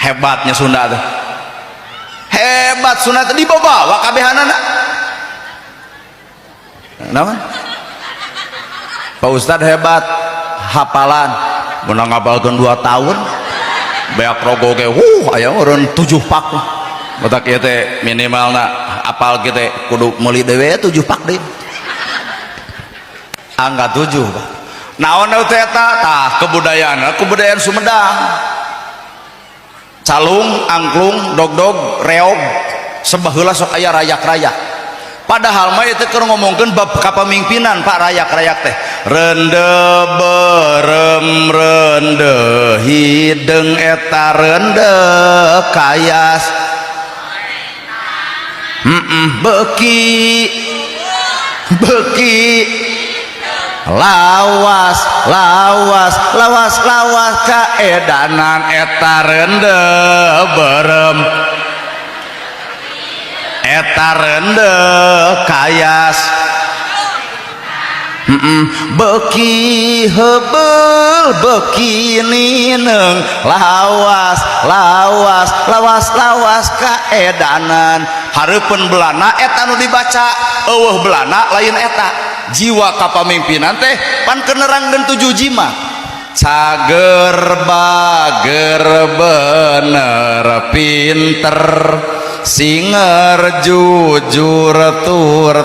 Hebatnya Sunda teh, hebat Sunda teh, dibawa kabehanana. Naon, Pak Ustad hebat hafalan, menang ngapalkeun 2 tahun beak rogo ge, wuh, aya urun 7 pak. Botak ieu teh minimalna apal kita kudu meuli dewe 7 pak deui, angka 7, Pak. Naon teh eta? Tah, kebudayaan, kebudayaan Sumedang: calung, angklung, dogdog, reog. Sebaheula sok aya rayak-rayak, padahal mah itu keur ngomongkeun bab kapamimpinan, Pak. Rayak-rayak teh rende berem, rende hideung, eta rende kayas, beki beki lawas lawas lawas lawas kaedanan, eta rende berem, eta rende kayas, beki hebel, beki nineng, lawas lawas lawas lawas kaedanan. Hareupeun belana eta nu dibaca, eueuh belana lain. Eta jiwa kapamimpinan teh pan keur nerangkeun tujuh jimat: cager, bager, bener, pinter, singer, jujur, tur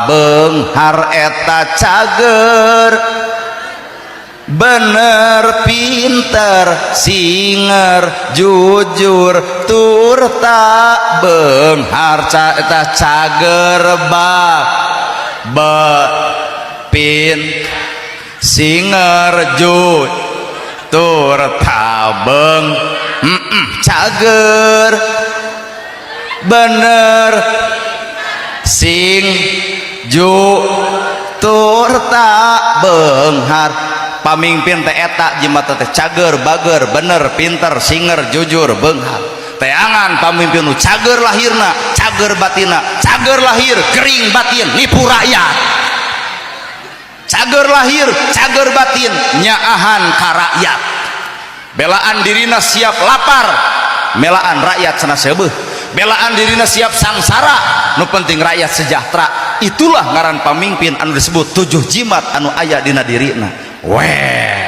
beunghar. Eta cager, bener, pinter, singer, jujur, tur beunghar. Eta cager, ba be pin singer, ju tur tabeng, cager, bener, sing, ju, tur beunghar. Pamimpin teh eta jimat teh: cager, bager, bener, pinter, singer, jujur, beunghar. Teangan pamimpin nu cager lahirna, cager batina. Cager lahir, kering batin, nipu rakyat. Cager lahir, cager batin, nyaahan ka rakyat, belaan dirina siap lapar, melaan rakyat cenah seubeuh, belaan dirina siap sangsara, nu penting rakyat sejahtera. Itulah ngaran pamimpin anu disebut tujuh jimat anu aya dina dirina. Weh.